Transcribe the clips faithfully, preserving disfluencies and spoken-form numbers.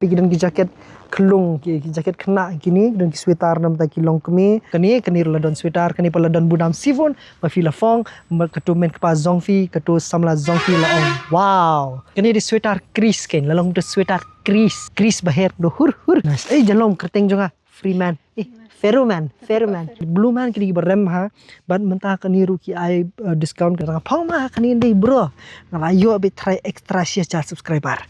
Ki don ki jaket khlung, ki, ki jaket khynnah kine, ki don ki sweater namar ki longkmie. Kane, kane ruh la don sweater, kane pat la don budam chiffon, ba phi la phong, ba kato mynta kpa jong phi, kato samla jong phi la ong. Wow. Kane dei sweater Chris kein, la long to sweater Chris, Chris ba her, do hur, hur. Nice. Eh, jalong kyrteng jong nga, Freeman. Eh, Ferroman, Ferroman. Blue Man ki dei ba rem ha, bad mynta kane ruh ki ai, eh, discount ka phong ma kane dei bro. Nga la ïoh beit trai extra share cha subscriber.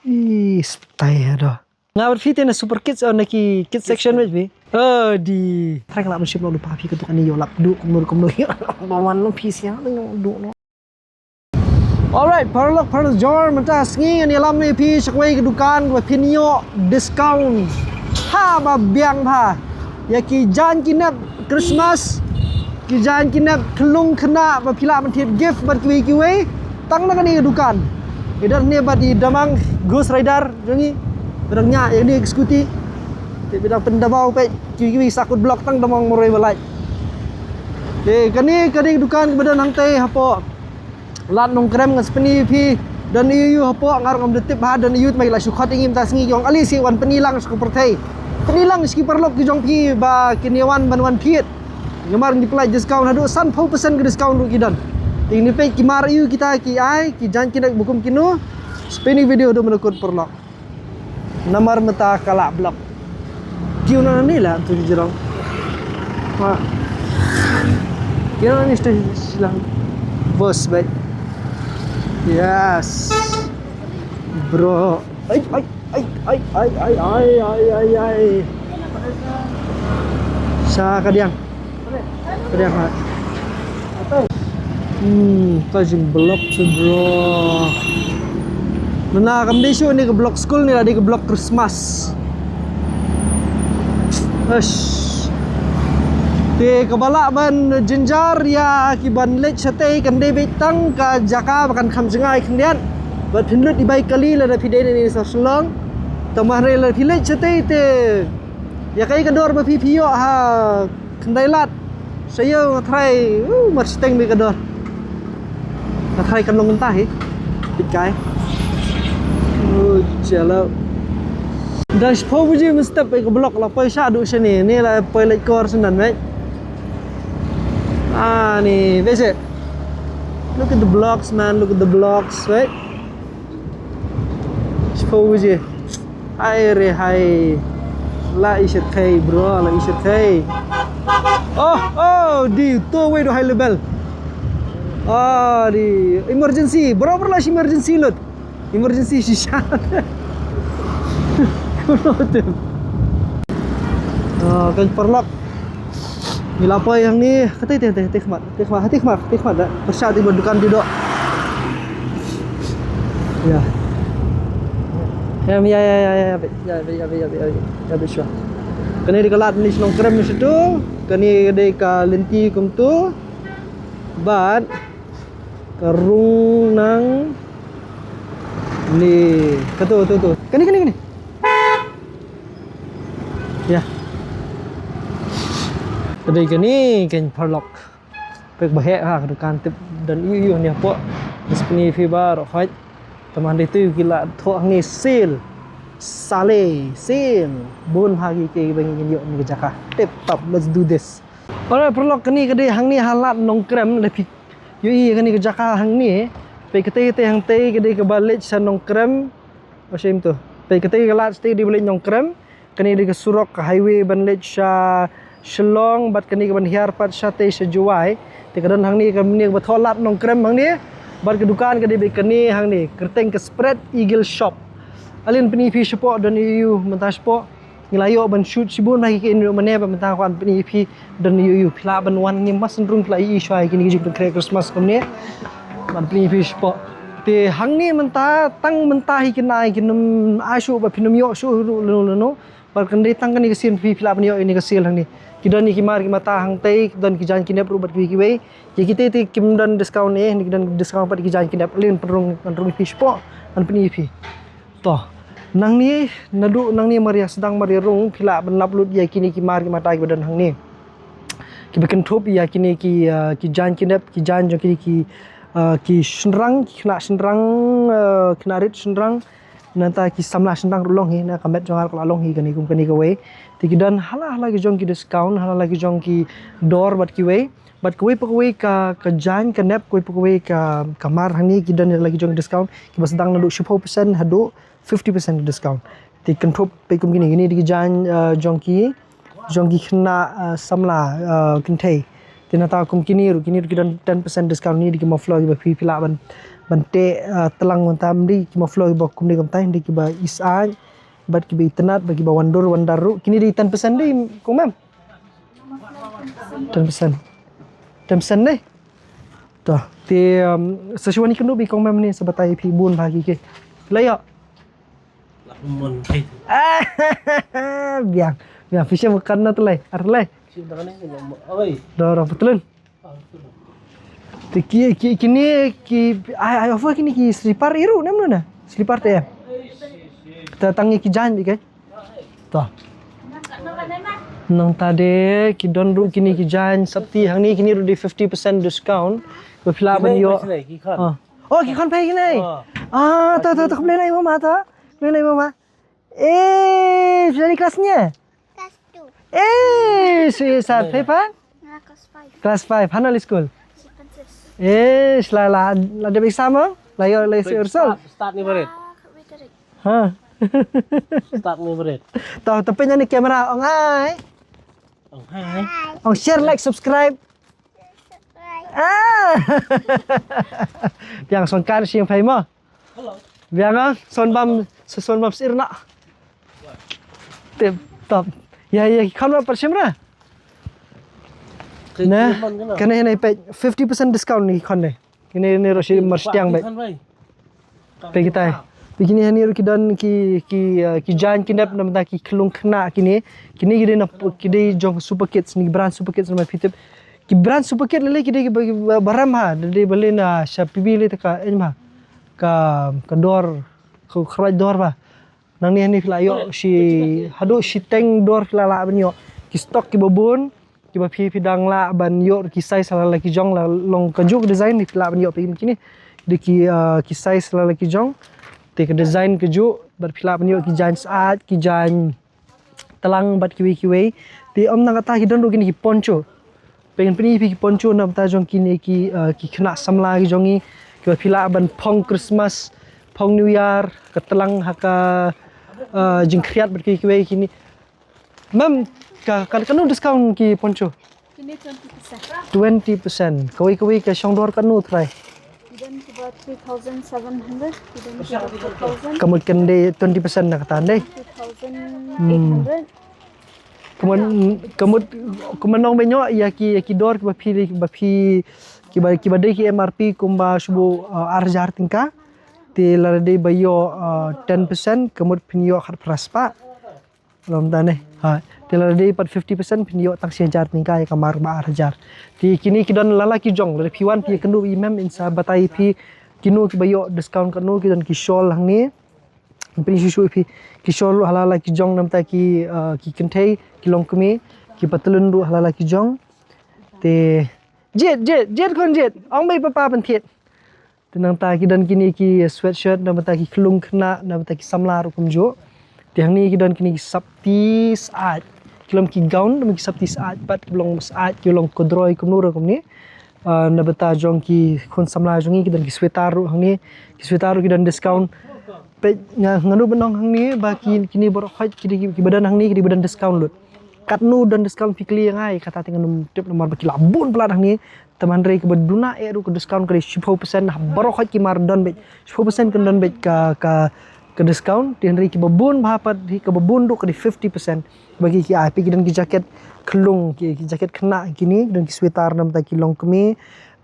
Ih, style do. Nga bad phi te na Super Kids, oh, na ki kids section beit phi. Oh, di. Trai ka lap shim lo lupa phi ka tu kan ïoh lap du kumno kumno ïoh. Ba wan lo phi sia lo ïoh du lo. Alright, paralok parajor, mynta sngi ngan ïalam ïa phi sha kawei ka dukan ba phin ïoh discount ha ba biang bha. Ïa ki jaiñ ki nep Christmas, ki jaiñ ki nep khlung khynnah ba phi lah ban thied gift bad kiwei kiwei, tang na kane ka dukan. I don hangne bad i Damang Ghost Rider jong ngi. Ba dang ñiah ïa kane ka scooty. Te ba dang pyndabaw peit kiwei kiwei sa kut block tang Damang marwei ba lait. Te kane ka dei ka dukan kaba don hangtei hapoh Lad Nongkrem. Ngan sa pyni ïa phi. Don ïa u hapoh, nga ruh ngam da tip bha don ïa u, tang ba la shu khot ïa ngi mynta sngi, ki ong ale shu wan pyni lang sha ka pyrthei. Pyni lang sha ki paralok ki jong phi ba kin ïa wan ban wan thied. Namar ngi pynlait discount haduh sanphew percent ka discount ruh ki don. Te ngin peit ki mar ïa u kita ki ai, ki jaiñ ki nep ba kum kino. Sa pyni video haduh mynta kut paralok. Namar mynta ka lah block. Kiew na ni lah tu jrong. Ha. Kiew na ni stage lang. Bos beit. Yes. Bro. Ai ai ai ai ai ai ai ai. Sa ka diang. Ka diang ha. Hmm, ka jing block tu bro. Mynta kam dei shuh ni ka block school, ni la dei ka block Christmas. Eish. Te kaba lah ban jynjar ïa ki ban leit shatei kan dei beit tang ka jaka ba kan kham jngai khyndiat. Bad phin lut i bai kali lada phi dei na ni sa Shillong. Tang ba hynrei lada phi leit shatei te ïa kaei ka dor ba phi phi ïoh ha Khyndai Lad. Sa ïoh nga tharai, uh, mar shiteng beit ka dor. Nga tharai kan long mynta hi. Peit kai. Uh, jalo. Da shiphew baje mynstep ïa ka block la poi sha duh shane. Ni la poi leit kor shane mate. Ah, ni, basic. Look at the blocks, man. Look at the blocks, right? Shiphew baje. Hai re hai. La i shyrkhei bro, la i shyrkhei. Oh, oh, di to wei do high level. Ah, di emergency, bro, bro, la shi emergency lut. Emergency shisha. Kuno tem. Ah, kan paralok. Ngi la poi hangne, kata te te te khmat, te khmat, te khmat, te khmat da. Pyrshah te ba dukan te doh. Ya. Em, ya, ya, ya, ya, ya, ya, ya, ya, ya, ya, ya, sure. Kane dei ka lad ni shnong Krem ni situ, kane dei ka lynti kumtu. Bad ka rung nang ni katu tu tu. Kane, kane, kane. Ya. Ka dei kane kan paralok. Pek ba heh ha ka dukan tip don ïu ïu ni hapoh. Mas pini phi baroh hoi. Tang ba dei tu ki la thoh hangne sale. Sale, sale. Bun ha ki ki ba ngin ïoh ni ka jaka. Tip top, let's do this. Alright, paralok, kane ka dei hangne ha lad Nongkrem, lada phi ïohi kane ka jaka hangne. Peit katei katei hangtei ka dei kaba leit sha Nongkrem. Ba shim tu. Peit katei ka lad shatei dei ba leit Nongkrem. Kane dei ka surok, ka highway ban leit sha Shillong, bad kane ka ban hiar pat shatei sha Jowai. Te ka don hangne kane kaba thoh lad Nongkrem hangne. Bad ka dukan ka dei beit kane hangne, kyrteng ka Spread Eagle Shop. Ale ngan pyni phi shapoh, don ïu ïu mynta shapoh. Ngi la ïoh ban shoot shibun ha ki kine mynne ba mynta kwan pyni phi don ïu ïu, phi lah ban wan ngim mas nrung, phi lah ïohi shuwa kine ki jingpynkhreh Christmas kumne. Ban pyni phi shapoh. Te hangne mynta tang mynta hi kine ki nym ai shuh ba phin ym ïoh shuh ruh lano lano. Bad kan dei tang kane ka sien phi phi lah ban ïoh ïa kane ka sien hangne. Ki don ïa ki mar ki mata hangtei, ki don ki jaiñ ki nep ruh bad kiwei kiwei. Ïa kitei te kim don discount ne, ki don discount pat ki jaiñ ki nep. Ale ngan pynrung, ngan rung ïa phi shapoh, ngan pyni ïa phi. To, nangne, naduh nangne mar ïa sdang mar ïa rung, phi lah ban lap lut ïa kine ki mar ki mata kiba don hangne. Kiba kynthup ïa kine ki, ah, ki jaiñ ki nep, ki jaiñ jong kine ki, ah, ki shynrang, ki khynnah shynrang, ah, khynnah rit shynrang. Nangta ki samla shynrang ruh long hi, na ka met jong nga ruh ka la long hi kane kum kane kawei. Te ki don hala hala ki jong ki discount, hala hala ki jong ki dor bad kiwei. Bad kawei pa kawei ka, ka jaiñ ka nep, kawei pa kawei ka, ka mar hangne ki don hala ki jong ki discount. Kiba sdang naduh shiphew percent haduh fifty percent discount. Te kynthup peit kum kine, kine dei ki jaiñ, eh, jong ki, jong ki khynnah, eh, samla, eh, kynthei. Te nangta kum kine ruh, kine ruh ki don ten percent discount, kine dei ki muffler kiba phi, phi lah ban, ban teh, eh, tlang mynta, ym dei ki muffler kiba kumne kumtai, dei kiba isaiñ bad kiba itynnad bad kiba wandur wandar ruh. Kine dei ten percent dei, kong mem? Ten percent. Ten percent dei. To, te, um, sa shu wan ïakynduh bad i kong mem ne sa batai ïa phi bun bha ki ki. La ïoh. Biang. Biang, phi shem kan na tylli, ar tylli. Oi. Dah, dah, betul. Te ki, ki, kine ki, ai, ai offer kine ki slipper ïa ruh, ne em, na? Slipper te em. Te tang ïa ki jaiñ beit, kan? To. Nangta de ki don ruh kine ki jaiñ sopti hangne, kine ruh dei fifty percent discount. Ba phi lah ban ïoh. Kine ki khon. Ah. Oh, ki khon phi kine. Ah. Ah, to, to, to, khublei na i mama, to. Khublei na i mama. Eh, phi dei class ne? Class two. Eh, sweet sat. Phi pat? Nga class five. Class five. Hano leit skul? Saint Francis. Eh, sla la, la dep exam, oh? La ïoh, la ïoh result. Start, start ni barit. Ah, khawi tarik. Ha. Start ni barit. To, to pynjah ni kamera, ong hai. Ong hai. Ong share, like, subscribe. Ah. Biang song kan sing phai mo. Biang ah, son bam, son bam sir na. Tip top. Ya, ya, kan ma par shim ra. Nah, kane ne peit fifty percent discount ni khon ne. Kine ne ruh shi mar stiang beit. Peit kitai. Peit kine hangne ruh ki don ki, ki, eh, ki jaiñ ki nep namar ki khyllung khynnah kine. Kine ki dei na, ki dei jong Super Kids, ni brand Super Kids namar phi tip. Ki brand Super Kids lei lei ki dei ki ba, ba, ba rem ha, dei ba lei na sha P B lei te ka, eh, ma. Ka, ka dor, ka khraj dor ba. Nangne hangne phi la ïoh shi haduh shiteng dor phi la lah ban ïoh. Ki stock kiba bun, kiba phi phi dang lah ban ïoh ki size la la ki jong, la long kajuh ka design phi lah ban ïoh phi kine. Dei ki, ah, ki size la la ki jong. Te ka design kajuh bad phi lah ban ïoh ki jaiñ syaid, ki jaiñ tlang bad kiwei kiwei. Te ym tang kata, ki don ruh kine ki poncho. Pynban pynïaid phi ki poncho namar jong kine ki, eh, ki khynnah samla ki jong ngi, kiba phi lah ban phong Christmas, phong New Year, ka tlang ha ka, eh, jingkhriat bad kiwei kiwei kine. Mem, ka, ka, katno discount ki poncho? Kine twenty percent. Twenty percent. Kawei kawei ka shong dor katno trai? Ki don kiba three thousand seven hundred, ki don kiba four thousand. Ka mut kan dei twenty percent na kata dei. Two thousand eight hundred. Hmm. Ka mut, ka mut, ka mut nong ba ïoh ïa ki, ïa ki dor kiba phi, kiba phi, kiba, kiba dei ki M R P kumba shu buh, uh, ar hajar tyngka. Te lada dei ba ïoh, uh, ten percent, ka mut phin ïoh khatphra spah. Lom tane. Ha. Te lada dei pat fifty percent phin ïoh tang shi hajar tyngka ïa ka mar ba ar hajar. Te kine ki don la la ki jong, lada phi wan phi ïakynduh i mem in sa batai phi kino kiba ïoh discount katno, ki don ki shawl hangne. Pynïaid shuh shuh phi ki shawl ruh ha la la ki jong namar ki, uh, ki kynthei, ki longkmie, ki patlun ruh ha la la ki jong. Te jied, jied, jied khun jied. Ong beit papa pynthied. Te nangta ki don kine ki sweatshirt, nangta ki khyllung khynnah, nangta ki samla ruh kumjuh. Te hangne ki don kine ki sopti syaid. Ki long ki gown, nangta ki sopti syaid, pat ki long syaid, ki long kordor kumno ruh kumne. Ah, nangta jong ki khun samla jong ngi ki don ki sweater ruh hangne. Ki sweater ruh ki don discount. Peit nga, nga ruh ba ong hangne ba ki, kine baroh khoit ki, ki, kiba don hangne ki dei ba don discount lut. Katno don discount phi kylli ïa nga, kata te ngan ym tip namar ba ki la bun palat hangne. Te hynrei kaba duna eh ruh ka discount ka dei shiphew percent, ha baroh khoit ki mar don beit shiphew percent, kan don beit ka, ka, ka discount. Te hynrei kiba bun bha pat, kaba bun ruh ka dei fifty percent. Ba ki, ki ai, peit ki don ki jacket khyllung, ki, ki jacket khynnah kine, don ki sweater namar ki longkmie,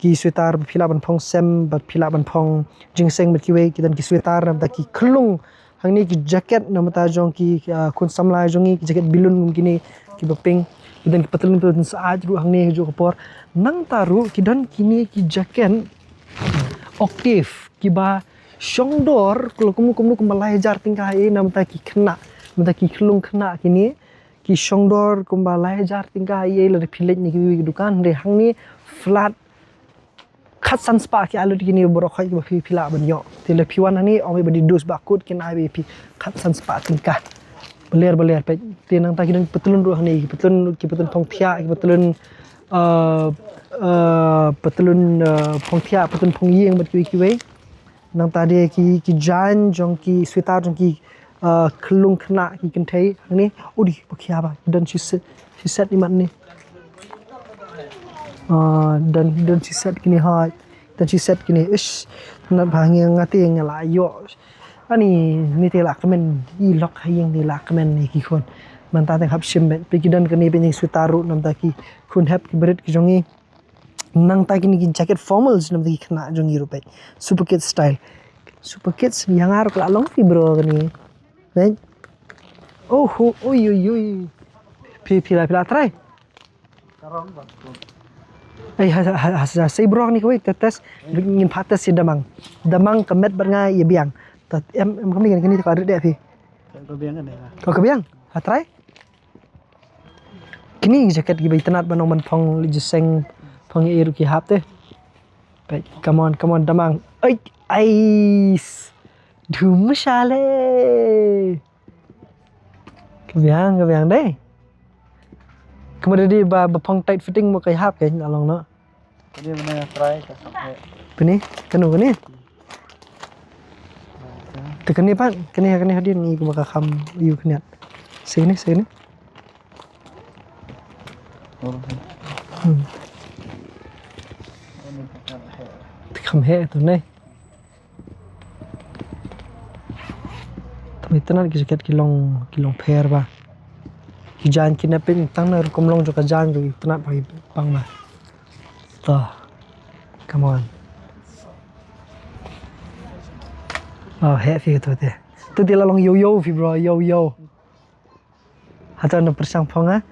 ki sweater ba phi lah ban phong sem, ba phi lah ban phong jingseng bad kiwei, ki don ki sweater namar ki khyllung. Hangne ki jacket namar jong ki, ah, khun samla jong ngi, ki jacket balloon kum kine, kiba pink, ki don ki patlun, patlun syaid ruh hangne ha juh ka por. Nangta ruh ki don kine ki jacket Octave, kiba shong dor, kumno, kumno, kumba lai hajar tyngka eh, namar ki khynnah, namar ki khyllung khynnah kine, ki shong dor kumba lai hajar tyngka eh, lada phi leit na kiwei ki dukan, hynrei hangne flat Khatsan spah ki ai lut kine baroh khoit kiba phi, phi lah ban ïoh. Te lada phi wan hangne, ong ba dei dos ba kut, kin ai ba ïa phi khatsan spah tyngka. Ba ler ba ler peit. Te nangta ki don patlun ruh hangne, ki patlun, ki patlun phong thiah, ki patlun, eh, eh, patlun, eh, phong thiah, patlun phong ïing bad kiwei kiwei. Nangta de ki, ki jaiñ jong ki, sweater jong ki, eh, khyllung khynnah, ki kynthei hangne. Udi, ba khia ba, don shi set, shi set imat ne. Ah, don, don shi set kine hoi. Don shi set kine. Ish, nat ba ngi, nga te nga la ïoh. Ani, ni te la kmen, i lok ha ïing ni la kmen ni ki khun. Mynta te hap shim beit, peit ki don kane peit ki sweater ruh, nangta ki khun hep ki barit ki jong ngi. Nangta kine ki jacket formals namar ki khynnah jong ngi ruh peit. Super Kids style. Super Kids, ïa nga ruh ka la long phi bro kane. Peit. Oh, ho, ui, ui, ui. Phi, phi la, phi la try. Ei, ha, ha, ha, ha, sei bro kane kawei, te test. Ngin pat test ïa Damang. Damang ka met bad nga ïa biang. Tat, em, em, kane, kane, kane, ka rit de phi. Ka biang kane, ha. Ka biang. Ha try. Kine jacket kiba itynnad ban ong ban phong leit jingïaseng phong ïa ruh ki hap te. Peit, come on, come on, Damang. Ai, ais. Dum shale. Ka biang, ka biang dei. Kumba dei ba, ba phong tight fitting mo ka hap ka na long no. Kane mynne nga try ka kham heh. Kane, kano kane? Te kane pat, kane, kane hadien ngi kumba ka kham ïa u khyndiat. Sini, sini. Oh. Hmm. Te kham heh to ne. Tang itynnad ki jacket ki long, ki long pher ba. Ki jaiñ kine peit tang na rukom long jong ka jaiñ jong itynnad ba ki pang ba. To. Come on. Oh, heh phi to te. To te la long yo yo phi bro, yo yo. Hato na pyrshang phong ha.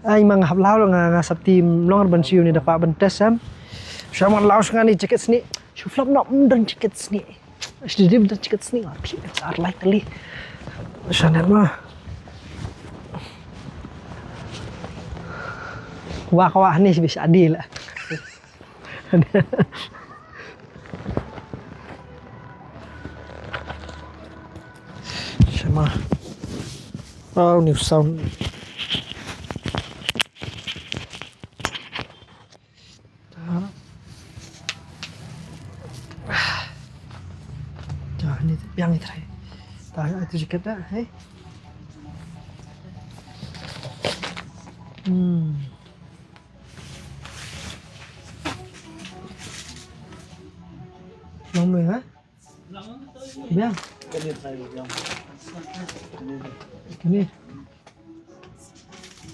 Ai ma nga hap law nga, nga sap ti mlong ban shu ni da kwah ban test em. Shu man law shu nga ni jacket sni. Shu flop nok, mm, don jacket sni. Shu dip don jacket sni. Phi ar lai tali. Shu net ma. Wah, wah ni bis adil. Shema. Oh, new sound. Ta. Ta, ni biang ni trai. Ta, itu jaket dah, hei. Hmm. Long mui ha? Biang. Kane.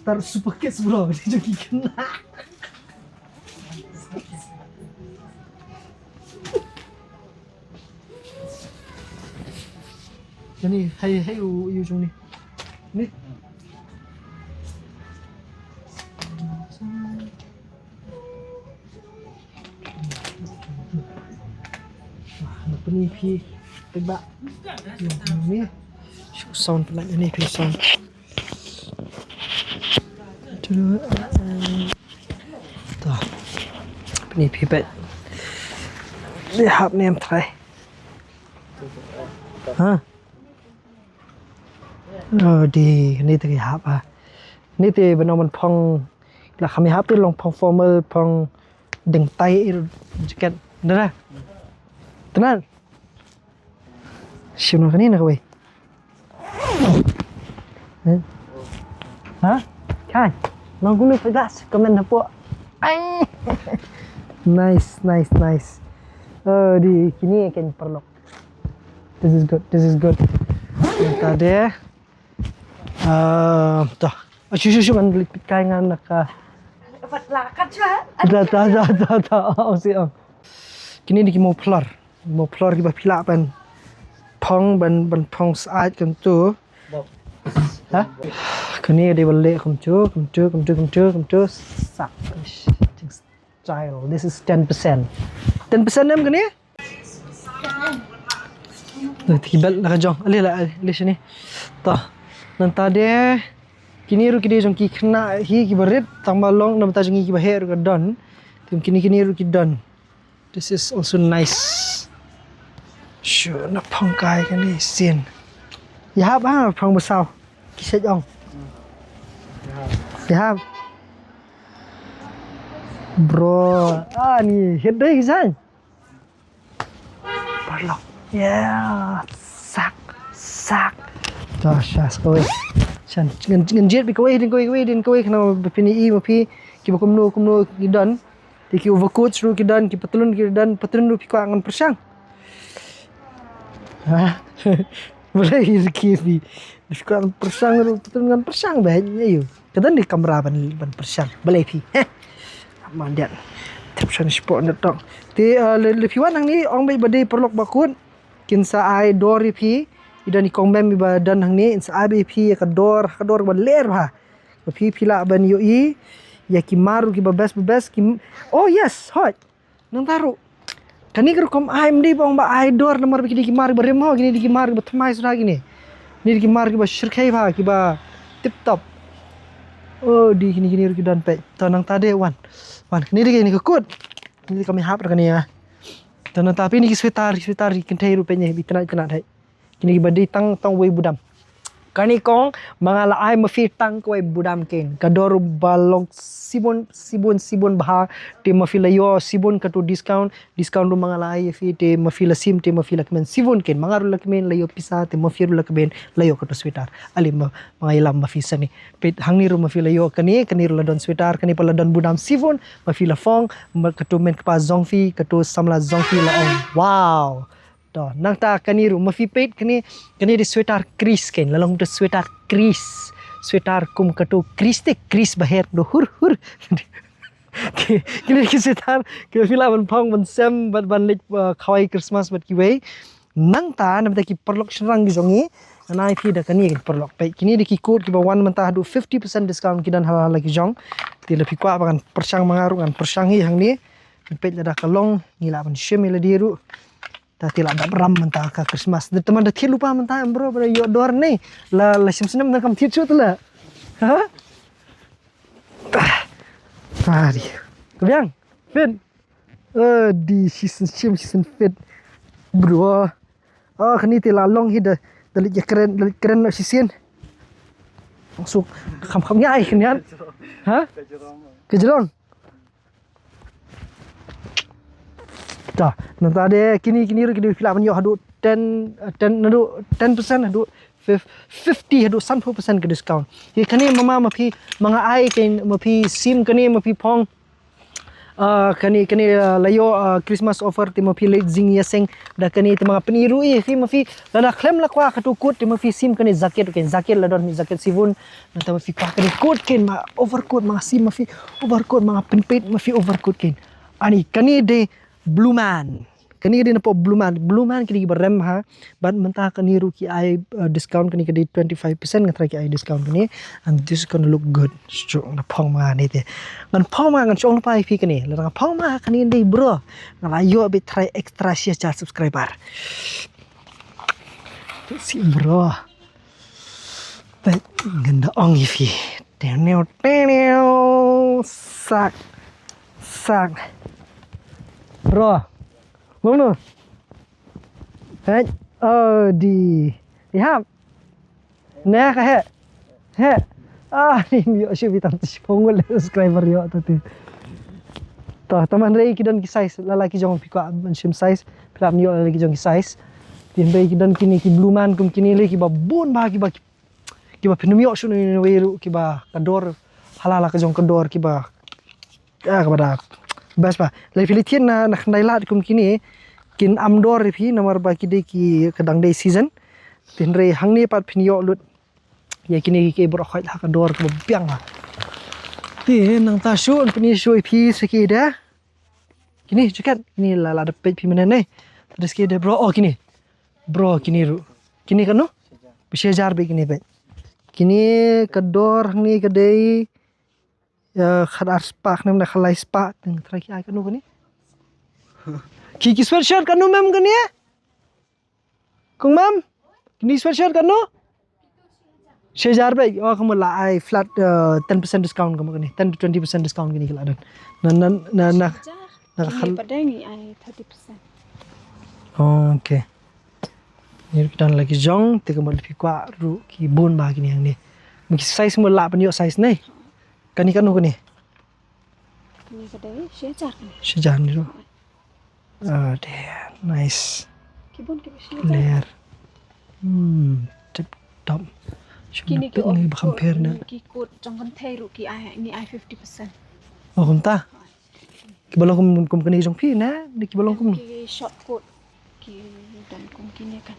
Tar Super Kids bro, ni jong ki khynnah. Jani, hai, hai, u, u, jong ni. Ni. Wah, na pyni phi. Tebak. Ni. Sound pynlait ni phi sound. To, eh, to. Pyni phi peit. Dei hap ne em trai. Ha? Oh, dei, ni te ki hap ha. Ni te ban ong ban phong. La kham hap te long phong formal, phong deng tai, jacket. Dei da. Tynnad. Shim na kane na kawei. Eh? Ha? Kai. Long kulu pegas komen hapoh. Ai. Nice, nice, nice. Oh, dei kine ken paralok. This is good, this is good. Nangta de. Ah, to. Ah, shu, shu, shu, ngan leit peit kai ngan na ka. Pat la kat sha. To, to, to, to, to. Oh, si, oh. Kine dei ki muffler. Muffler kiba phi lah ban phong, ban, ban phong syaid kumto. Ha? Kane dei ban leh kumto, kumto, kumto, kumto, kumto. Sak. Style. This is ten percent. Ten percent em kane? Dah, te ki belt la ka jong. Ale la, ale shane. To. Nangta de. Kine ruh ki dei jong ki khynnah hi kiba rit, tang ba long, nangta jong ngi kiba heh ruh ka don. Te kine, kine ruh ki don. This is also nice. Shu na phong kai kane sien. Ïa hap ha phong ba saw. Ki shet ong. Ïa hap. Bro. Ah, ni hit dei ki san. Paralok. Yeah. Sak. Sak. Dah, sha, kawei. Shan. Ngan, ngan jied bad kawei, din kawei, kawei, din kawei, kane ba phin ïohi ma phi. Kiba kumno, kumno, ki don. Te ki overcoat ruh ki don, ki patlun ki don, patlun ruh phi kwah ngan pyrshang. Ha? Balei ki ki phi. Phi kwah ngan pyrshang ruh, patlun ngan pyrshang ba, ayo. Ka don dei kamra ban, ban pyrshang. Balei phi. Heh. Mandiat. Tip shan spot na tong. Te, uh, le, le phi wan hangne, ong bad ba dei paralok ba kut. Kin sa ai dor ïa phi. I don i kong mem iba don hangne, in sa ai bad ïa phi ïa ka dor, ka dor ba ler bha. Ba phi phi lah ban ïohi ïa ki mar ruh kiba best ba best ki. Oh yes, hot. Nangta ruh. Kane ka rukom ai ym dei ba ong ba ai dor namar ba kine ki mar ba rim ho, kine dei ki mar ba thymmai suda kine. Kine dei ki mar kiba shyrkhei bha, kiba tip top. Oh, dei kine kine ruh ki don peit. To nangta de wan. Wan kine dei kine ka kut. Kine dei ka mi hap ruh kane ïa. To nangta phi ne ki sweater, ki sweater ki kynthei ruh peit ne, bi tnat tnat hai. Kine kiba dei tang tang wei budam. Kane kong, ma nga la ai ma phi tang kawei budam kein. Ka dor ba long shibun, shibun, shibun bha. Te ma phi la ïoh shibun kato discount, discount ruh ma nga la ai ïa phi, te ma phi la shim, te ma phi la kmen shibun kein. Ma nga ruh la kmen la ïoh pisa, te ma phi ruh la kmen la ïoh kato sweater. Ale ma, ma nga ïalam ma phi sani. Peit hangne ruh ma phi la ïoh kane, kane ruh la don sweater, kane pat la don budam shibun, ma phi la phong, ma kato men kpa jong phi, kato samla jong phi la ong. Wow. To, nangta kane ruh ma phi peit kane, kane dei sweater crease kein, la long to sweater crease. Sweater kum kato crease te crease ba her do hur hur. Kane dei ki sweater, ki phi lah ban phong ban sem, ban, ban leit, uh, khawai Christmas bad kiwei. Nangta, namar ki paralok shynrang ki jong ngi, ngan ai phi da kane ki paralok. Peit, kine dei ki coat kiba wan mynta haduh fifty percent discount ki don ha la ki jong. Te la phi kwah ba ngan pyrshang ma nga ruh ngan pyrshang hi hangne. Peit lada ka long, ngi lah ban shim ïa lade ruh. Ta te la dap ram mynta ka Christmas. Da tymmen da thied lypa mynta em bro, bro, ïoh dor ne. La, la shim snem da kam thied shuh te la. Ha? Ah. Ari. Ka biang. Fit. Eh, di shisien shim shisien fit. Bro. Oh, kane te la long hi da, da leit ïa kren, da leit kren noh shisien. Suk kham kham ïa ai kane. Ha? Ka jrong. Ta, nangta de kine, kine ruh kine phi lah ban ïoh haduh ten, eh, ten, naduh ten percent haduh fif-, fifty haduh sanphew percent ka discount. Ïa kane mama ma phi, ma nga ai kein ma phi shim kane ma phi phong. Ah, kane, kane, ah, la ïoh, ah, Christmas offer te ma phi leit jingïaseng da kane te ma nga pyni ruh ïa phi ma phi lada khlem la kwah kato coat te ma phi shim kane jacket kein, jacket la don jacket shibun. Nangta ma phi kwah kane coat kein ma overcoat ma nga shim ma phi overcoat ma nga pynpeit ma phi overcoat kein. Ani kane dei Blue Man. Kane dei na pop Blue Man. Blue Man kine kiba rem ha. Bad mynta kane ruh ki ai, uh, discount kane ka dei twenty-five percent nga try ki ai discount kane. And this is gonna look good. Shu na phong ma nga ne te. Ngan phong ma nga ngan shong na pai phi kane. La ngan phong ma nga kane dei bro. Nga la ïoh bad try extra share char subscriber. Si bro. Peit ngan da ong ïa phi. Teneu teneu sak sak. Bro. Mano? Hei, oh di. Ihap. Nah ka he. He. Ah, ni ïoh shu bi tam tu shipong le subscriber ïoh tu tu. To, tang hynrei ki don ki size, la la ki jong phi kwah ban shim size, phi lah ban ïoh la la ki jong ki size. Te hynrei ki don kine ki Blue Man kum kine le kiba bun bha kiba, kiba phin ym ïoh shuh na wei ruh kiba ka dor ha la la ka jong ka dor kiba, ah, kaba da best bha. La phi leit thied na, na khyndai lad kum kine kin am dor ïa phi namar ba ki dei ki ka dang dei season. Te hynrei hangne pat phin ïoh lut ïa kine ki, ki baroh khoit ha ka dor kaba biang ha. Te nangta shu, yn pyni shu ïa phi sa ki da. Kine jacket, kine la, la da peit phi mynne ne. Te da sa ki da bro, oh kine. Bro kine ruh. Kine kano? Ba shi hajar beit kine beit. Kine ka dor hangne ka dei, ïa, khat ar spah, kane mynta khat lai spah, tang trai ki ai kano kane. Ki, ki sweatshirt kano mem kane? Kong mam? Kine sweatshirt kano? Shi hajar beit. Oh, ka mut la ai flat, uh, ten percent discount ka mut kane. Ten to twenty percent discount kane ka la don. Na, na, na, na. Kine pat de ngi ai thirty percent. Oh, okay. Ni ki don la ki jong te ka mut phi kwah ruh ki bun ba kine hangne. Ki size mo lah ban ïoh size ne. Kane kano kane? Kine ka dei shi hajar. Shi hajar ni ruh. Ah, de, nice. Ki bun ki ba shi hajar. Clear. Hmm, tip top. Kine ki ngi ba compare na. Ki kot jong kan thei ruh ki ai, ngi ai fifty percent. Oh, kumta. Ki ba long kum, kum kane jong phi na, ni ki ba long kum. Ki short coat. Ki don kum kine kan.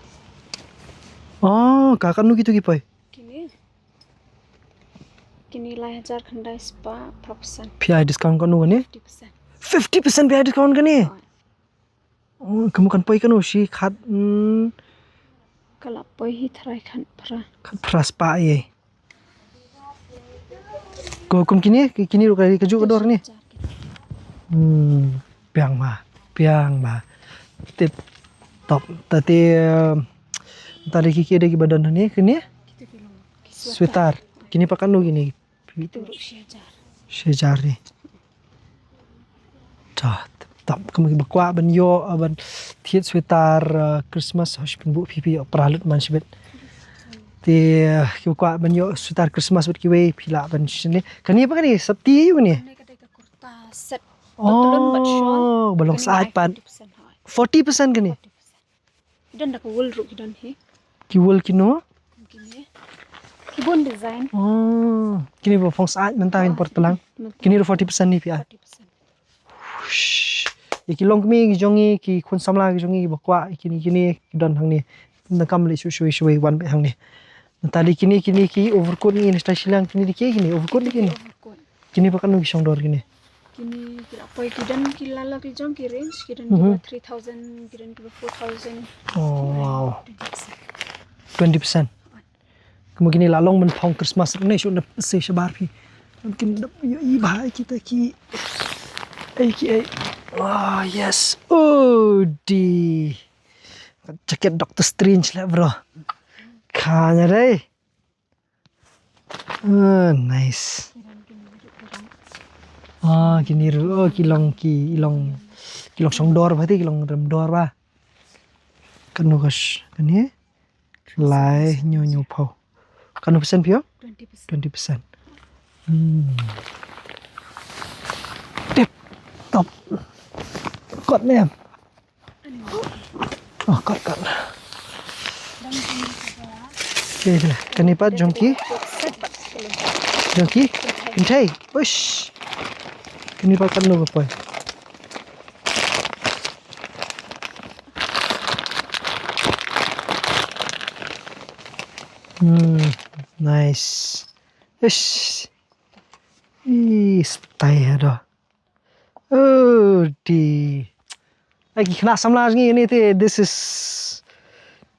Oh, ka kano kitu ki poi? Kine. Kine lai hajar khyndai spah phra percent. Phi ai discount kano kane? Fifty percent. Fifty percent phi ai discount kane? Oh. Oh, ka mut kan poi kano shi khat, hmm. Ka la poi hi tharai khat phra. Khat phra spah ïa. Ko kum kine, ki-, kine ruh ka, ka juh ka dor kine. Hmm, biang ba, biang ba. Tip top. Tadi, eh, tadi ki, ki dei ki ba don hangne, kine. Sweater. Kine pat kano kine. Shi hajar. Shi hajar ni. Tah, tap, kum ki ba kwah ban ïoh, ah, ban thied sweater, ah, Christmas, hooid pynbun phi, phi ïoh para lut man shibit. Te, ah, ki ba kwah ban ïoh sweater Christmas bad kiwei phi lah ban shane. Kane pat kane, sopti ïa kane. Kane ka dei ka kurta set. Pantaloon bad shawl. Oh, ba long sait pat. Forty percent kane. Ki don da ka wool ruh ki don hi. Ki wool kino? Kine. Ki bun design. Oh, kine ba phong sait mynta kin por tlang. Mynta. Kine ruh forty percent ni phi ai. Forty percent. Whoosh. Ïa ki longkmie ki jong ngi, ki khun samla ki jong ngi ba kwah ïa kine, kine ki don hangne. Nang kam leh shuh shuh shuh wan beit hangne. Mynta dei kine, kine ki overcoat ni, ni sta shiliang kine dei ki, kine overcoat ni kine. Overcoat. Kine pat kano ki shong dor kine? Kine ki la poi ki don ki la la ki jong ki range, ki don ki ba three thousand, ki don ki ba four thousand. Oh, wow. Twenty percent. Twenty percent. Kumba kine la long ban phong Christmas ne shu na se shabar phi. Kin dap ïohi ba kita ki. Ei ki ei. Oh, yes. Oh, di. Jacket Doctor Strange lah, bro. Kane dei. Ah, nice. Ah, kine ruh, oh, ki long, ki long, ki long shong dor ba te, ki long rem dor ba. Kano ka sh-, kane? Lai hynñiew hynñiew phew. Kano percent phi ong? Twenty percent. Twenty percent. Hmm. Tip top. Kot ne. Oh, cut, cut. Okay, kane pat jong ki. Jong ki. Kynthei. Uish. Kane pat kano ka poi. Hmm, nice. Uish. Ih, style dah. Oh, di. Lagi kena samla ngi ni ti. This is,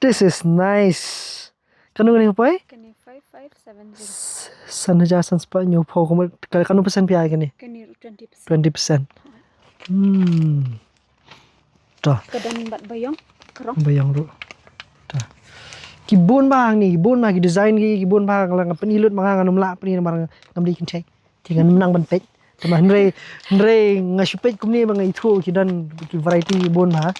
this is nice. Kano kane poi? Kane five five seven zero. San hajar san spah hynñiew phew, kano percent phi ai kane? Kane twenty percent. Twenty percent. Hmm. Dah. Ka don bad ba ïong, ka rong. Ba ïong ruh. Dah. Ki bun bha hangne, ki bun bha, ki design ki, ki bun bha, nga la nga pyni lut ma nga, ngan ym lah pyni namar ngam dei kynthei. Te ngan ym nang ban peit. Te ma hynrei, hynrei nga shu peit kumne ba nga ithuh ki don ki variety ki bun bha.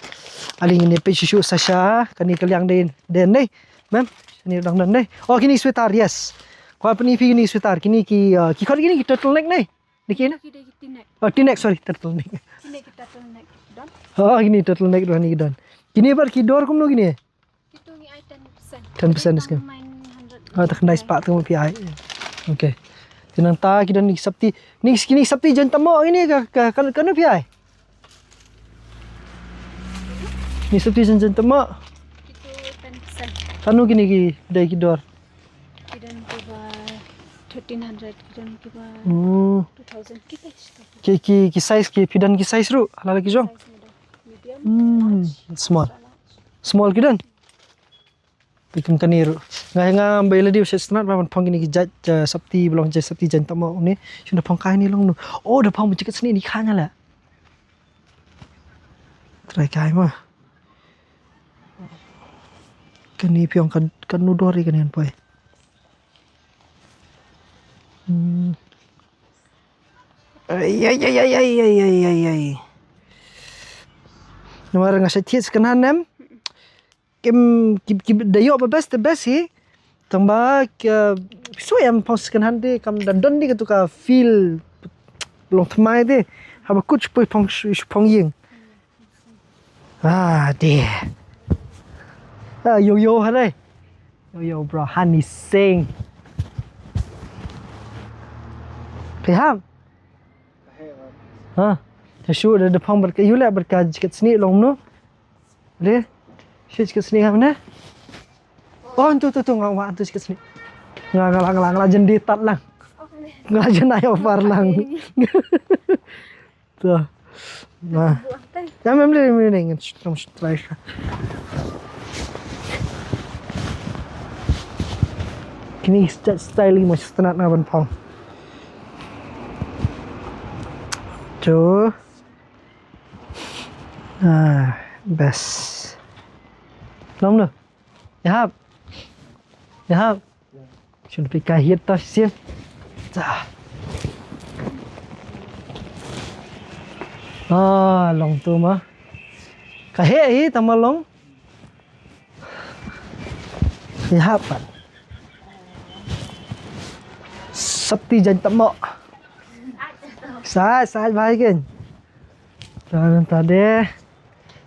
Ale ngin ïa peit shuh shuh sa shisha, kane ka liang dei, dei ne. Mem, kane dang don ne. Oh, kine sweater, yes. Kwah pyni phi kine sweater, kine ki, uh, ki khot kine ki turtleneck ne. Ni kine? Ki dei ki T-neck. Oh, T-neck, sorry, turtleneck. Kine ki turtleneck don. Oh, kine turtleneck don, kine don. Kine pat ki dor kumno kine? Kitu ngi ai ten percent. Ten percent discount. Nine hundred. Ah, tak nai spah tu phi ai. Okay. Te nangta ki don ni sopti. Ni, ni sopti jaiñ tamo ini ka, ka, ka, kano phi ai? Ni sopti jaiñ, jaiñ tamo. Kitu ten percent. Kano kine ki dei ki dor? Ki don ki ba thirteen hundred, ki don ki ba, hmm, two thousand, ki te. Ki, ki, ki size ki, phi don ki size ruh, hala la ki jong. Size medium, hmm, large, small. Extra large. Small ki don. Phi kum kane ruh. Nga, nga ba ïa lade u shet stnat ba ban phong kine ki jait, eh, sopti, ba long jait sopti jaiñ tamo ne. Shun da phong kai ni long nu. Oh, da phong mu jacket sne ni kha nya la. Try kai ma. Kane phi ong kan, kan nu dor ïa kane poi. Hmm. Ai, ai, ai. Namar nga shait thied second hand em. Kim ki ki da ïoh ba best the best hi. Tang ba ki shu ïa phong second hand te kam da don de katu ka feel long thymmai te. Haba kut shu poi phong shu phong ïing. Ah de. Ah yo yo ha dei. Yo yo bro, honey sing. Phi hap? Ha. Te shu da da phong bad ka yu le bad ka jacket sneak long no. Le. Shi jacket sneak ha ne. Oh, tu tu tu nga wa tu jacket sneak. Nga nga nga nga jendit tat lang. Nga jenai over lang. Tu. Nah. Ya mem le mem le ngan tram trai sha. Kini st- style mo stenat na ban phong. Tu. Ah, best. Long no. Yahap. Yahap. Shun pika hiat ta sim. Ta. Ah, long tu ma. Ka he hi tama long. Yahap. Sap ti jan tamo. Sa sa bai ken. Ta ta de.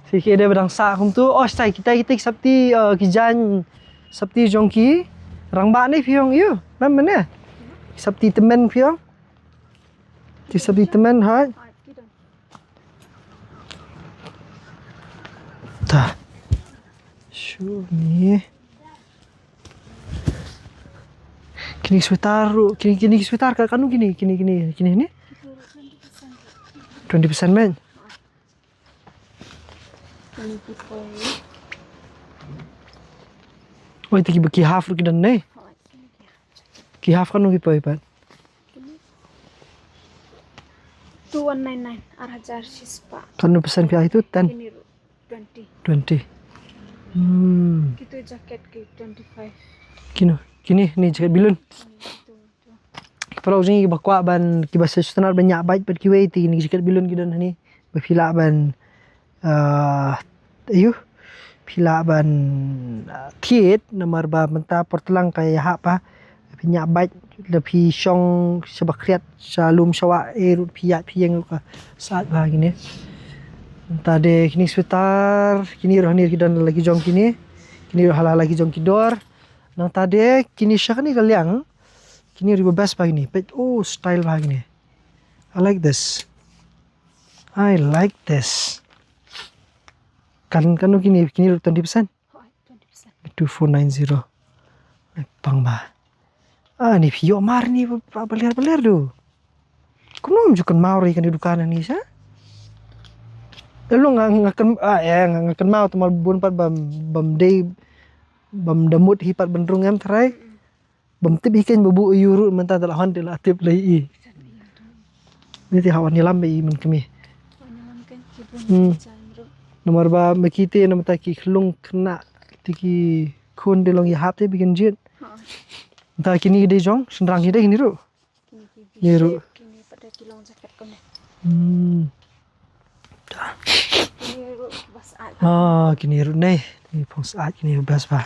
Shisha de ba dang sah kumtu. Oh, shisha kita kita ki sopti, eh, ki jaiñ sopti jong ki rangbah ne phi ong ïa u. Mem mane? Sopti tymmen phi ong. Ki sopti tymmen ha. Ta. Shu ni. Kini sweater ruh, kini kini sweater ka kanu kini kini kini kini ni. Twenty percent men. Oi, tiki ba ki half ruh ki don ne. Ki half kanu ki poi pat. Two one nine nine, ar hajar shispah. Kanu percent phi ai tu ten. Kini ruh twenty. Twenty. Hmm. Kitu jacket ki twenty five. Kino, kini ni jacket bilun. Kini tu. Ki paralok jong ngi kiba kwah ban, kiba sngewtynnat ban ñiah bike bad kiwei, te kini ki jacket bilun ki don hangne ba phi lah ban, ah, ayu, phi lah ban, ah, thied namar ba mynta por tlang ka ïahap ba phi ñiah bike, la phi shong sha ba khriat sha lum sha wah, eh, ruh phi ïaid phi ïeng ruh ka sat ba kine. Mynta de kini sweater, kini ruh hangne ki don la ki jong kini, kini ruh ha la ki jong ki dor. Nangta de kini sha kane ka liang. Kini ruh ba best ba kini. Peit, oh, style ba kini. I like this. I like this. Kan kano kini, kini ruh twenty percent. Hooid, twenty percent. Two four nine zero. Ai, pang ba. Ah, ni phi ïoh mar ni ba, ba ler ba ler du. Kumno ju kynmaw ri kane dukan ni sha. Elo nga nga kyn ah eh nga nga kynmaw te mar bun pat bam bam dei bam da mut hi pat ban rung em trai. Bam tip hi ken ba bu yu ruh mynta da la hon te la tip lei i. Ni te hawan ni lam i man kami. Hmm. Namar ba ma ki te namar ta ki khlung khynnah te ki khun de long ïahap te bi kynjit. Ta kini de jong shynrang hi de kini ruh. Kini ki Ni ruh. V-shape, kini pat ki long jacket kumne. Hmm. Kini ruh bas ai. Ah, kini ruh ne. Kini phong sah kini bas ba.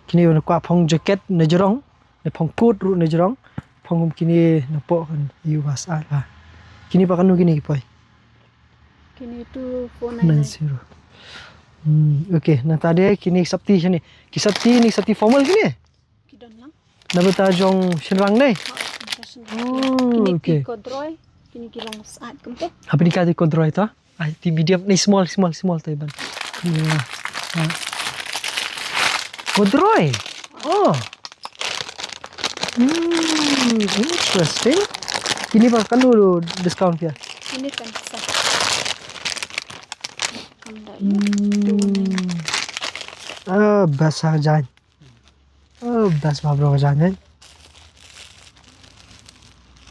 Kini ruh kwah phong jacket na jrong, na phong coat ruh na jrong. Phong kini na po kan yu bas ai ba. Kini pa kanu kini poi. Kini two four nine nine. Nine zero. Hmm, okay, na ta de kini sopti shane. Ki sopti ni sopti formal kini. Ki don lang. Na bynta jong shynrang ne? Ha, bynta shynrang. Oh, kini okay. Ki corduroy, kini ki long sat kumte. Apa ni ka corduroy to? Ai, ti medium ni small, small, small to iban. Ya. Ha. Corduroy. Oh. Hmm, interesting. Kini ba kanu discount ya? Kini kan sa. Kan da. Hmm. Ah, basa jan. Oh, best ba bro ka jaiñ.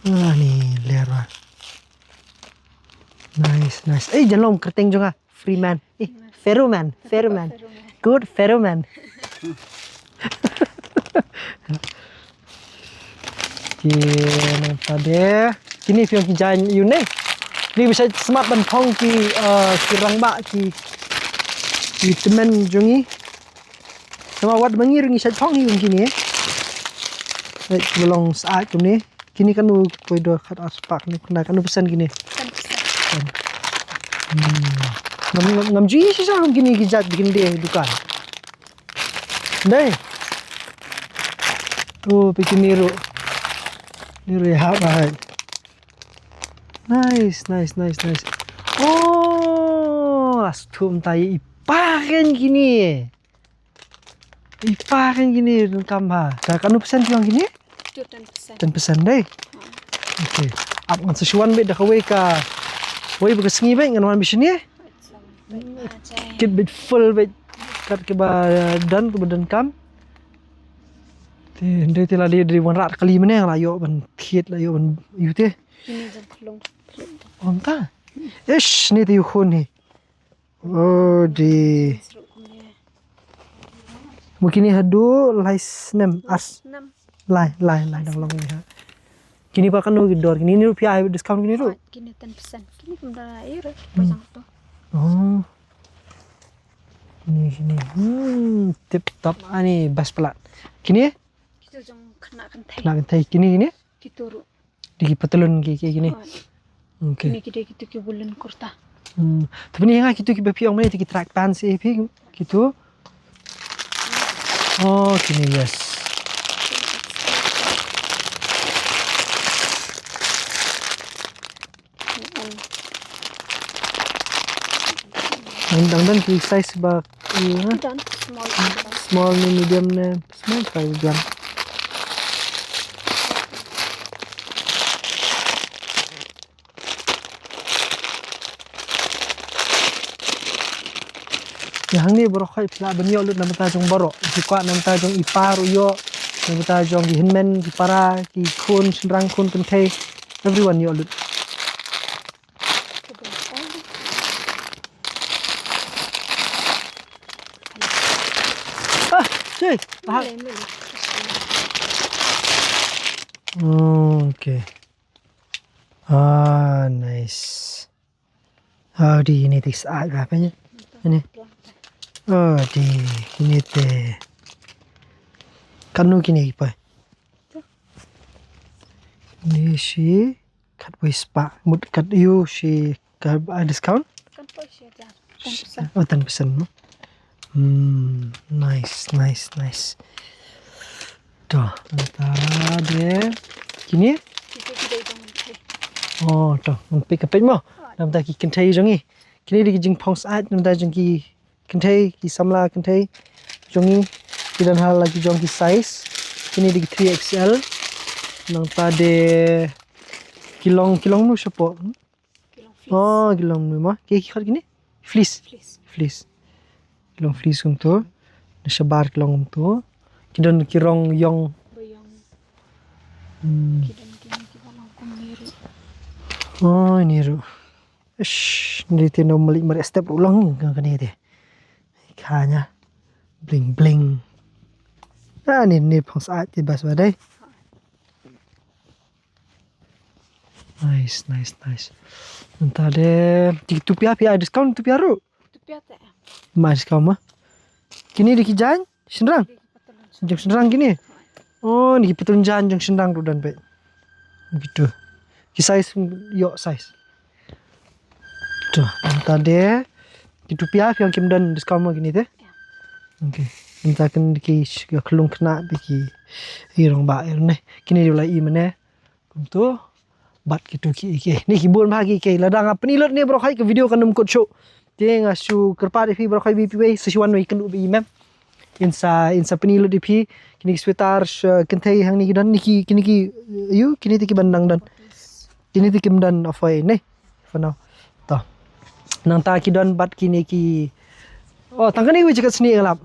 Ah, ni ler ba. Nice, nice. Eh, jan long kyrteng jong nga. Freeman. Eh, Feroman, Feroman. Good Feroman. Ki nang tade. Kini phi ong ki jaiñ yu ne. Kini ba shait smat ban phong ki, eh, ki rangbah ki Ki tymmen jong ngi. Namar wat ma ngi ruh ngi shait phong hi kum kine. Dei, ki ba long syaid kumne. Kine kano koi dor khat ar spah ne khyndai, kano percent kine? Ten percent. Hmm. Ngam, ngam, ngam ju ïohi shisha kum kine ki jait ba kin die ha dukan. Dei. Oh, phi kine ruh. Ni ruh hap ba hai. Nice, nice, nice, nice. Oh, la sngewthuh mynta ïa i pa kein kine. I pa kein kine donkam ha. Da kano percent phi ong kine? Kito ten percent. Ten percent dei. Okay. Ap ngan sa shu wan beit da kawei ka, wei ba ka sngi beit ngan wan beit shane. Kit beit full beit kat kaba don, kaba donkam. Te hynrei te la dei dei wanrah kali mynne, la ïoh ban thied, la ïoh ban ïu te. Kine jong ka long. Ong ta. Ish, ne te ïu khun hi. Oh, di. Mo kine haduh lai snem, ar s- Snem. Lai, lai, lai dang long ni ha. Kine pat kano ki dor, kine ni ruh phi ai discount kine ruh. Kine ten percent. Kine kum da ïa ruh. Hmm. Pasang tu. Oh. Kine, kine. Hmm, tip top ani best palat. Kine? Kito jong khynnah kynthei. Khynnah kynthei. Kine, kine? Kito ruh. Dei ki patlun ki, ki, kine. Oh. Okay. Kine ki dei kito ki woolen kurta. Hmm. Te pyni nga kito kiba phi ong mynne te ki track pants ïa phi kito. Oh, kine, yes. Dang don ki size ba, ïa. Don small, don. Small ne medium ne, small size don. Ïa hangne baroh khoit phi lah ban ïoh lut na bynta jong baroh. Phi kwah na bynta jong i pa ruh ïoh, na bynta jong ki hynmen, ki para, ki khun shynrang, khun kynthei. Everyone ïoh lut. Ah, chui. Ah. Oh, okay. Ah, nice. Ah, di ini te syaid ba pynne. Ini. Oh, di ini te. Kano kine ki pa? Ni shi khatwei spah, mut kat ïu shi ka, ah, discount? Kan poi shi hajar. Ten percent. Oh, ten percent, no? Hmm, nice, nice, nice. To, mynta de. Kine? Kito ki dei jong kynthei. Oh, to, ngan peit ka peit mo. Namta ki kynthei jong ngi. Kine dei ki jingphong syaid, namta jong ki kynthei, ki samla kynthei jong ngi, ki don ha la ki jong ki size. Kine dei ki three X L. Nangta de ki long, ki long nu shapoh. Ki long fleece. Oh, ki long nu ma. Ki, ki khot kine? Fleece. Fleece. Fleece. Ki long fleece kumto. Na shabar ki long kumto. Ki don ki rong ïong. Ba ïong. Hmm. Ki don kine kiba long kum ni ruh. Oh, ni ruh. Ish, ni te no malik malik step ruh long ka kane te. Khanya. Bling bling. Ah, ni, ni phong syaid te bas ba dei. Nice, nice, nice. Mynta de, ki tupia phi ai discount tupia ruh. Tupia te. Ma discount ma. Kine dei ki jaiñ shynrang. Jong shynrang kine. Oh, ni ki patlun jaiñ jong shynrang ruh don peit. Kito. Ki size, ïoh size. To, mynta de. Ki tupia phi ong kim don discount mo kine te? Okay. Mynta kin ki sh-, ka khlung khynnah ba ki i rong ba i ne. Kine dei la i mynne. Kumto. Bad kito ki, ki. Ni ki bun bha ki, ki. Lada nga pyni lut ne baroh khoit ka video kan ym kut shuh. Te nga shu kyrpad ïa phi baroh khoit ba phi wei, sa shu wan wei kynduh ba i mem. Ngin sa, ngin sa pyni lut ïa phi. Kine ki sweater, sh-, kynthei hangne ki don, ni ki, kine ki, ïu, kine te ki ban dang don. Kine te kim don offer ne. For now. To. Nangta ki don bad kine ki. Oh, tang kane wei jaket sniew lap.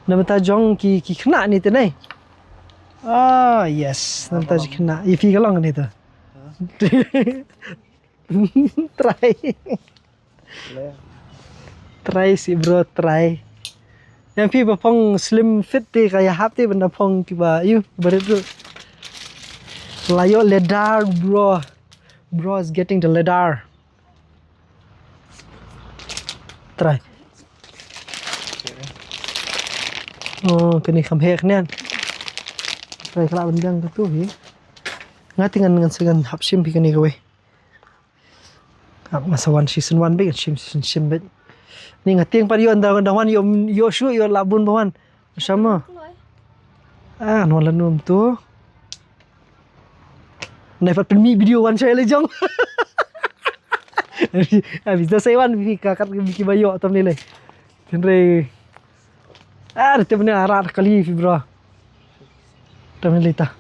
Namta jong ki, ki khynnah ni te nai. Ah, yes. Namta jong khynnah. Ïa phi ka long ni te. Try. Try shi bro, try. Ïa phi ba phong slim fit te ka ïahap te ban da phong kiba, ïu, ba rit ruh. La ïoh leather, bro. Bro is getting the leather. Trai. Oh, kane kham heh khnian. Trai kala ban biang katu hi. Nga te ngan ngan sa ngan hap shim phi kane kawei. Hap nga sa wan season one beit, shim season shim beit. Ni nga tieng pat ïoh nda nda wan ïoh ïoh shu ïoh la bun ba wan. Sama. Ah, no la num tu. Nai pat pynmih video wan shai le jong. Abi da sai wan bi ka kat bi ki ba ïoh tam ni le. Hynrei. Ah, te bne arat kali fi bro. Tam ni le ta.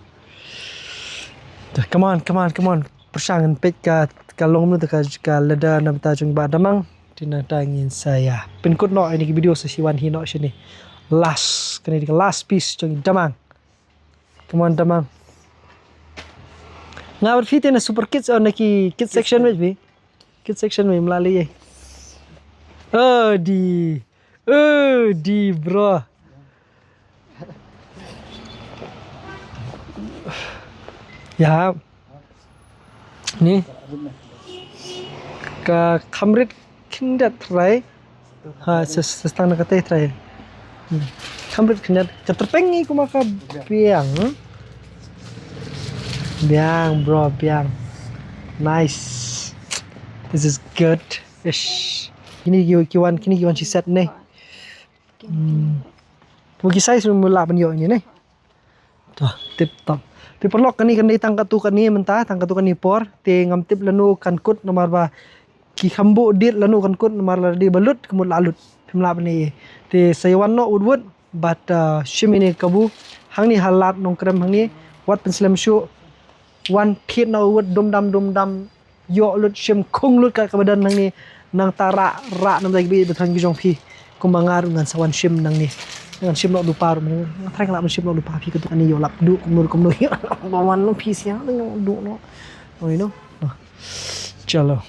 Come on, come on, come on. Pyrshang peit ka ka long nu ka ka lada na bata jong ba damang. Tina ta ngin sa ïa pynkut noh ïa kine ki video sa shi wan hi noh shini. Last, kane ka last piece jong i damang. Come on, damang. Nga bad phi te na super kids or na ki kids section wei phi? Kids section wei mlali eh. Oh di. Oh di bro. Ya. Ni. Ka kham rit khyndiat trai. Ha, se se tang na kata trai. Hmm. Kham rit khyndiat. Ka tyrpeng ngi kumba ka biang. Hmm? Biang bro, biang. Nice. This is good. Ish. Kine ki ki wan, kine ki wan shi set ne. Hmm. Mo ki size mo lah ban ïoh ine ne. To, tip top. Te paralok, kane kan dei tang katto katne mynta, tang katto katne por. Te ngam tip lano kan kut namar ba ki kham buh date lano kan kut namar lada dei ba lut ka mut la lut. Phim lah ban ïoh. Te sa ïa wan noh wut wut bad, uh, shim ine kabu. Hangne ha Lad Nongkrem hangne. Wat pynslem shuh. Wan thied noh wut dum dam dum dam. Ïoh lut shim khung lut kat kaba don hangne. Nangta rah rah namta kiba ïeit ba thrang ki jong phi. Kumba nga ruh ngan sa wan shim nangne. Ngan shim noh lypa ruh, nga thrang lah ban shim noh lypa phi katto. Ani ïoh lap duh kumno kumno ïoh. Ba wan noh phi sia duh noh. Oh, you know. Chalo.